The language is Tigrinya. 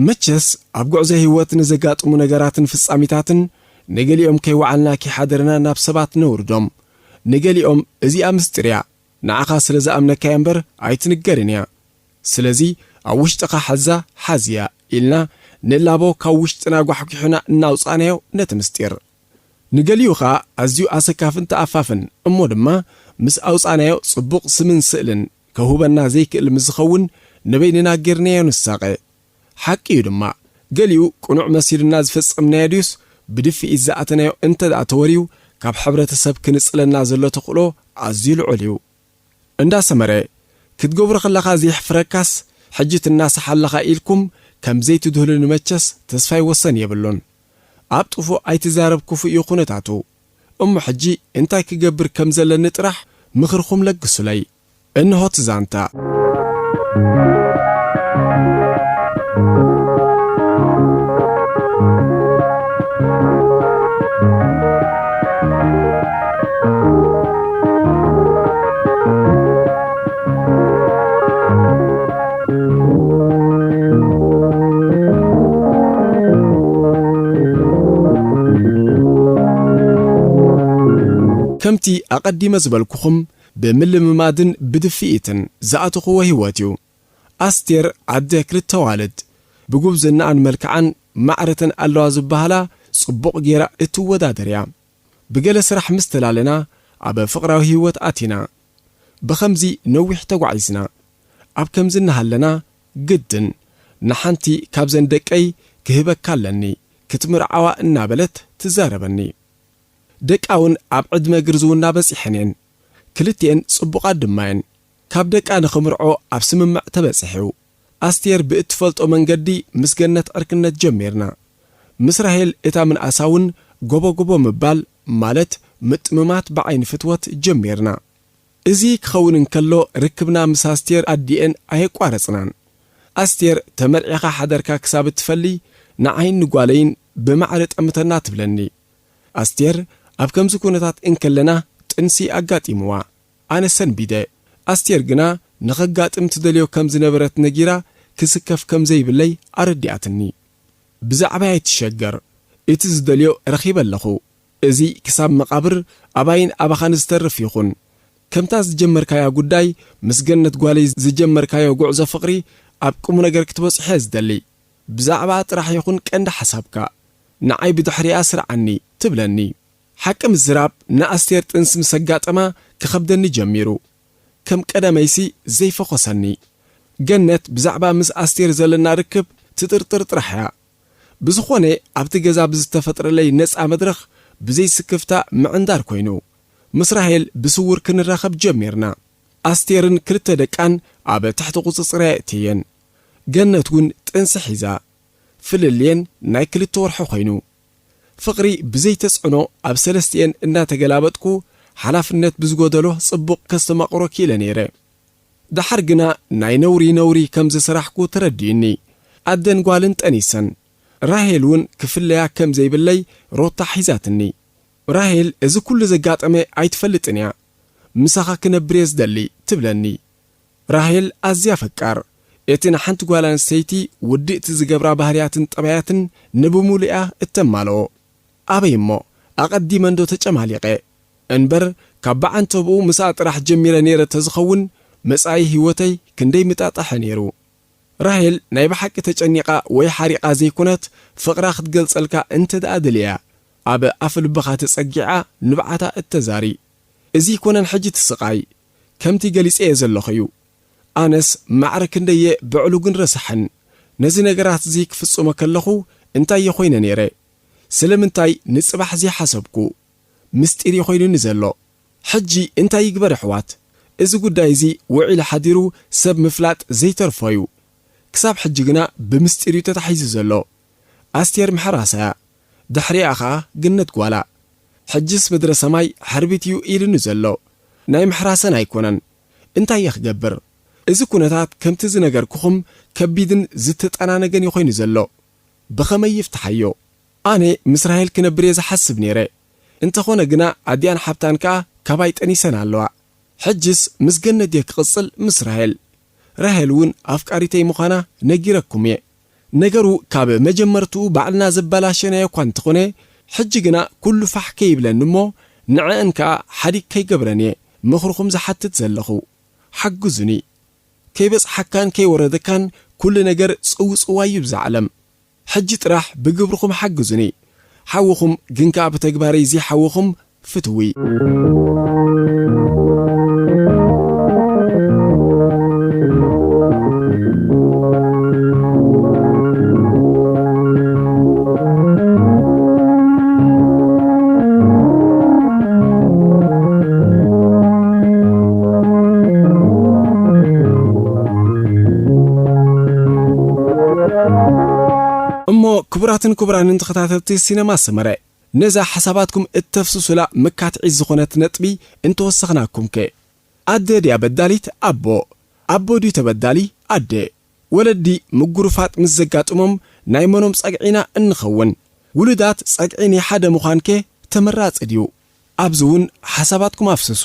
መቸስ ኣብ ጉዕዞ ህይወት ንዘጋጥሙ ነገራትን ፍጻሜታትን ንገሊኦም ከይወዓልና ከይሓደርና ናብ ሰባት ነውርዶም። ንገሊኦም እዚኣ ምስጢር እያ፣ ንዓኻ ስለ ዝኣምነካ እያ እምበር ኣይትንገርን እያ። ስለዚ ኣብ ውሽጥኻ ሓዛ ሓዝያ ኢልና ንላቦ ካብ ውሽጥና ጓሕጒሑና እናውጻእናዮ ነቲ ምስጢር። ንገሊኡ ኸኣ ኣዝዩ ኣሰካፍን ተኣፋፍን እሞ ድማ ምስ ኣውጻእናዮ ጽቡቕ ስምን ስእልን ከውህበና ዘይክእል ምስ ዝኸውን ንበይንና ጌርናዮ ንሳቐ። ሓቂ እዩ ድማ፣ ገሊኡ ቅኑዕ መሲሉና ዝፈጸምናዮ ድዩስ ብድፍኢት ዝኣተናዮ እንተ ደኣ ተወርዩ፣ ካብ ሕብረተሰብ ክንጽለና ዘሎ ተኽእሎ ኣዝዩ ልዑል እዩ። እንዳ ሰመረ፣ ክትገብሮ ከለኻ ዘይሕፍረካስ፣ ሕጂ ትናሳሕ ኣለኻ ኢልኩም ከም ዘይትድህሉኒ መቸስ ተስፋይ ወሰን የብሉን። ኣብ ጥፉእ ኣይትዛረብ ክፉእ እዩ ኩነታቱ። እሞ ሕጂ እንታይ ክገብር ከም ዘለኒ ጥራሕ ምኽርኹም ለግሱለይ። እንሆ እቲ ዛንታ። ከምቲ ኣቐዲመ ዝበልኩኹም፣ ብምልምማድን ብድፍኢትን ዝኣተኽዎ ህይወት እዩ። ኣስቴር ዓደ ክልተ ኣዋልድ፣ ብጉብዝናኣን መልክዓን ማዕረተን ኣለዋ ዝበሃላ ጽቡቕ ጌራ እትወዳደር እያ። ብገለ ስራሕ ምስ ተላለና፣ ኣብ ፍቕራዊ ህይወት ኣቲና። ብኸምዚ ነዊሕ ተጓዒዝና። ኣብ ከምዚ እናሃለና፣ ግድን ንሓንቲ ካብዘን ደቀይ ክህበካ ኣለኒ፣ ክትምርዓዋ እናበለት ትዛረበኒ። ደቃ እውን ኣብ ዕድመ ግርዝውና በጺሐን እየን። ክልቲኤን ጽቡቓት ድማ እየን። ካብ ደቃ ንኽምርዖ ኣብ ስምምዕ ተበጺሑ። ኣስቴር ብእትፈልጦ መንገዲ ምስ ገነት ዕርክነት ጀሚርና። ምስ ራሄል እታ ምንኣሳ እውን ጎቦ ጎቦ ምባል፣ ማለት ምጥምማት ብዓይኒ ፍትወት ጀሚርና። እዚ ክኸውን እንከሎ፣ ርክብና ምስ ኣስቴር ኣዲኤን ኣየቋረጽናን። ኣስቴር፣ ተመርዒኻ ሓደርካ ክሳብ እትፈሊ፣ ንዓይን ንጓለይን ብማዕረ ጠምተና ትብለኒ። ኣስቴር፣ ኣብ ከምዚ ኩነታት እንከለና ጥንሲ ኣጋጢምዋ። ኣነ ሰንቢደ። ኣስቴር ግና ንኸጋጥም ትደልዮ ከም ዝነበረት ነጊራ፣ ክስከፍ ከም ዘይብለይ ኣረዲኣትኒ። ብዛዕባይ ኣይትሸገር፣ እቲ ዝደልዮ ረኺበ ኣለኹ። እዚ ክሳብ መቓብር ኣባይን ኣባኻን ዝተርፍ ይኹን። ከምታ ዝጀመርካያ ጉዳይ፣ ምስ ገነት ጓለይ ዝጀመርካዮ ጉዕዞ ፍቕሪ ኣብ ቁም ነገር ክትበጽሖ እየ ዝደሊ። ብዛዕባኣ ጥራሕ ይኹን ቀንዲ ሓሳብካ፣ ንዓይ ብድሕሪኣ ስርዓኒ ትብለኒ። ሓቂ ምዝራብ፣ ንኣስቴር ጥንሲ ምስ ኣጋጠማ ክኸብደኒ ጀሚሩ። ከም ቀደመይሲ ዘይፈኾሰኒ። ገነት ብዛዕባ ምስ ኣስቴር ዘለና ርክብ ትጥርጥር ጥራሕ እያ። ብዝኾነ ኣብቲ ገዛ ብዝተፈጥረለይ ነጻ መድረኽ ብዘይ ስክፍታ ምዕንዳር ኮይኑ፣ ምስ ራሄል ብስውር ክንራኸብ ጀሚርና። ኣስቴርን ክልተ ደቃን ኣብ ትሕቲ ቁጽጽረይ ኣእትየን። ገነት እውን ጥንሲ ሒዛ። ፍልልየን ናይ ክልተ ወርሒ ኮይኑ። ፍቕሪ ብዘይ ተጽዕኖ ኣብ ሰለስቲኤን እናተገላበጥኩ ሓላፍነት ብዝጎደሎ ጽቡቕ ከስተማቕሮ ክኢለ ነይረ። ደሓር ግና ናይ ነውሪ ነውሪ ከም ዝሰራሕኩ ተረዲኡኒ። ኣደን ጓልን ጠኒሰን። ራሄል እውን ክፍለያ ከም ዘይብለይ ሮታ ሒዛትኒ። ራሄል፣ እዚ ኩሉ ዘጋጠመ ኣይትፈልጥን እያ። ምሳኻ ክነብር እየ ዝደሊ ትብለኒ። ራሄል ኣዝያ ፈቃር፣ እቲ ንሓንቲ ጓል ኣንስተይቲ ውድእቲ ዝገብራ ባህርያትን ጠባያትን ንብሙሉኣ እተማልኦ። ኣበይ እሞ፣ ኣቐዲመ እንዶ ተጨማሊቐ። እንበር ካብ ብዓንተብኡ ምስኣ ጥራሕ ጀሚረ ነይረ ተዝኸውን፣ መጻኢ ህይወተይ ክንደይ ምጣጣሐ ነይሩ። ራሄል ናይ ብሓቂ ተጨኒቓ ወይ ሓሪቓ ዘይኮነት፣ ፍቕራ ክትገልጸልካ እንተ ደኣ ደልያ፣ ኣብ ኣፍ ልብኻ ተጸጊዓ ንብዓታ እተዛሪ። እዚ ይኮነን ሕጂ እቲ ስቓይ፣ ከምቲ ገሊጸዮ ዘለኹ እዩ። ኣነስ ማዕረ ክንደየ ብዕሉግን ረሳሕን። ነዚ ነገራት እዚ ክፍጽሞ ከለኹ እንታይ እየ ኮይነ ነይረ? ስለምንታይ ንጽባሕ ዘይሓሰብኩ? ምስጢር እዩ ኮይኑኒ ዘሎ። ሕጂ እንታይ ይግበር ኣሕዋት? እዚ ጉዳይ እዚ ውዒሉ ሓዲሩ ሰብ ምፍላጥ ዘይተርፎ እዩ። ክሳብ ሕጂ ግና ብምስጢር እዩ ተታሒዙ ዘሎ። ኣስቴር ምሕራሳ እያ። ድሕሪኣ ኸኣ ግነት ጓላ። ሕጅስ ምድረ ሰማይ ሕርቢት እዩ ኢሉኒ ዘሎ። ናይ ምሕራሰን ኣይኮነን። እንታይ እየ ክገብር? እዚ ኩነታት ከምቲ ዝነገርኩኹም ከቢድን ዝተጠናነገን እዩ ኮይኑ ዘሎ። ብኸመይ ይፍትሓዮ? ኣነ ምስ ራሄል ክነብር እየ ዝሓስብ ነይረ። እንተኾነ ግና ኣዲኣን ሓብታን ከኣ ካባይ ጠኒሰን ኣለዋ። ሕጅስ ምስ ገነት እየ ክቕጽል ምስ ራሄል። ራሄል እውን ኣፍቃሪተይ ምዃና ነጊረኩም እየ። ነገሩ ካብ መጀመርትኡ ባዕልና ዘበላሸናዮ እኳ እንተኾነ፣ ሕጂ ግና ኩሉ ፋሕ ከይብለኒ እሞ ንዐአን ከኣ ሓዲግ ከይገብረን እየ ምኽርኹም ዝሓትት ዘለኹ። ሓግዙኒ። ከይበጽሓካን ከይወረደካን ኩሉ ነገር ጽውጽዋይ እዩ ብዛ ዓለም። ሕጂ ጥራሕ ብግብርኹም ሓግዙኒ። ሓውኹም ግን ከኣ ብተግባረይ ዘይሓውኹም ፍትዊ። እሞ ክቡራትን ክቡራንን ተኸታተልቲ ሲነማ ሰመረ፣ ነዛ ሓሳባትኩም እተፍስሱላ መካትዒት ዝኾነት ነጥቢ እንተወሰኽናኩም ከ? ኣደ ድያ በዳሊት ኣቦ? ኣቦ ድዩ ተበዳሊ ኣደ? ወለዲ ምጉርፋጥ ምስ ዘጋጥሞም ናይ መኖም ጸግዒና እንኸውን? ውሉዳት ጸግዒ ናይ ሓደ ምዃንከ ተመራጺ ድዩ? ኣብዚ እውን ሓሳባትኩም ኣፍስሱ።